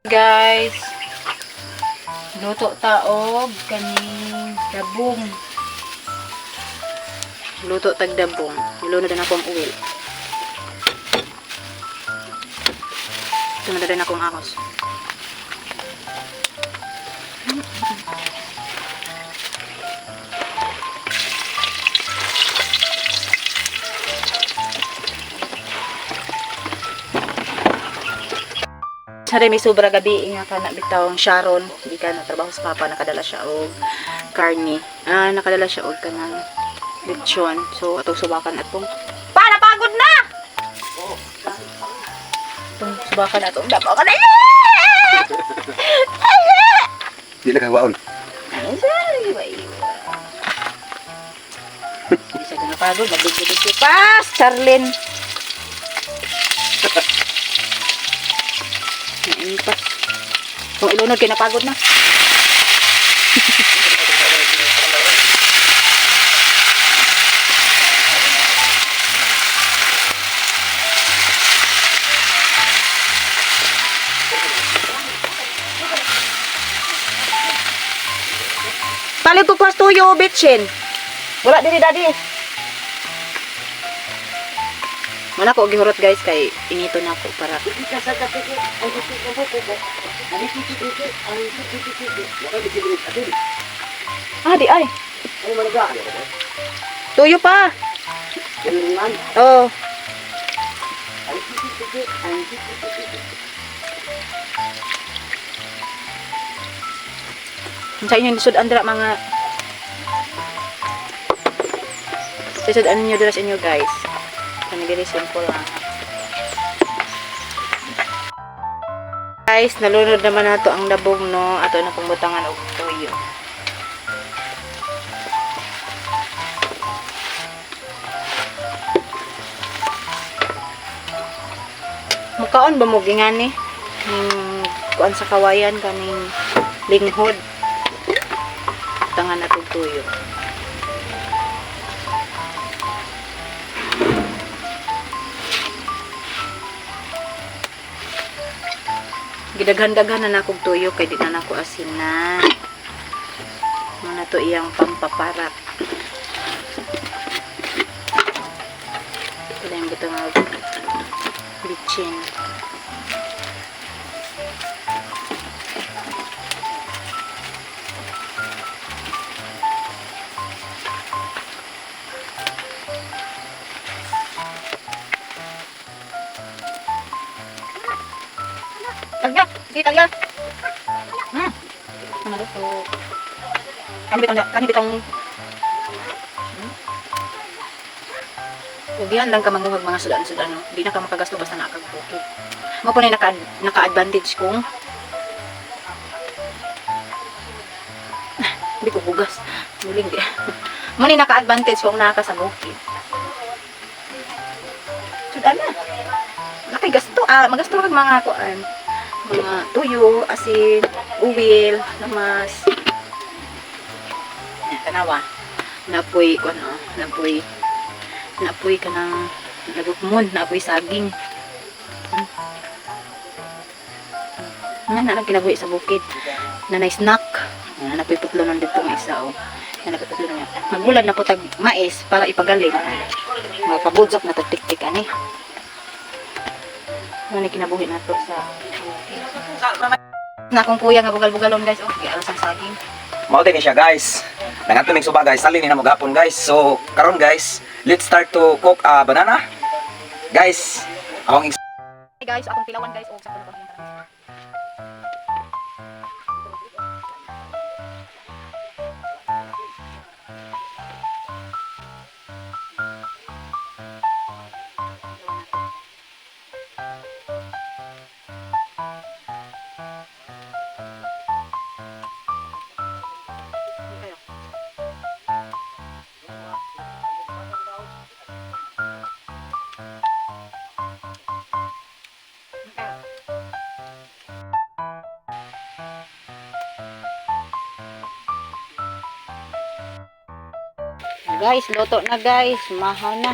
Guys, luto ta og kaning dabong. Luto tag dabong. Ilunod na ako ang oil. Ito na din akong ahos. Sa may sobra gabi nga kana bitaw ang Sharon, di ka na trabaho sa papa, nakadala siya og karne. Ah, nakadala siya og kanang lechon. So atong subakan atong Pa, napagod na. Atong subakan atong dabaw ka na. Di na kawaon. Ay, sorry, wait. Hindi siya napagod, magbigyo-bigyo pa, Charlene. Naimpas. Kung ilunod, kay napagod na. Palit ko kwas tuyo, bitchin. Wala diri, daddy. Wala ko gihurot, guys, kay inito na ako para Ah, di ay. Tuyo pa. Oh. Sa inyo lisod andra mga lisod ano nyo dira sa inyo, guys. Kani diri simple lang. Guys, nalunod naman nato ang labong, no. Ato na pong butangan og tuyo. Mukaon ba mo gingani? Ning kuan sa kawayan kaning linghod. Tangan na tog tuyo. Gidaghan-daghan na nakog tuyo kay di na nako asin na. Muna to iyang pampaparat. Wala yung butang og bitchin. Tagya! Sige, tagya! Hmm. Ano to? Kani bitong, kani bitong. Ugihan lang ka manguhag mga sudan-sudan, no? Di na ka makagasto basta nakag-bukid. Mo po na naka-advantage kung hindi ko bugas. Muling di. Mo ni naka-advantage kung naka sa bukid. Sudan na. Nakay gasto. Ah, magasto kag mga kuan. Mga tuyo, asin, uwil, lamas. Yan, tanawa. Napoy kuan oh, napoy. Napoy kanang nagukmon, napoy saging. Nga na lang kinabuhi sa bukid. Nanay snack. Na napoy putlo ng dito nga isa oh. Na napoy putlo niya. Magulan na po tag mais para ipagaling. Mapabudzok na tag tik-tik ani. Ano ni kinabuhi na to sa bukid. Na akong kuya nga bugal-bugalon, guys. Oh, gialas ang saging. Mao din siya, guys. Nangadto mig suba, guys. Salin ni na mo gapon, guys. So karon, guys, let's start to cook a banana. Guys, akong Hey guys, akong tilawan, guys. Oh, sakto na to. Ayan, tara. Guys, luto na, guys. Mahaw na.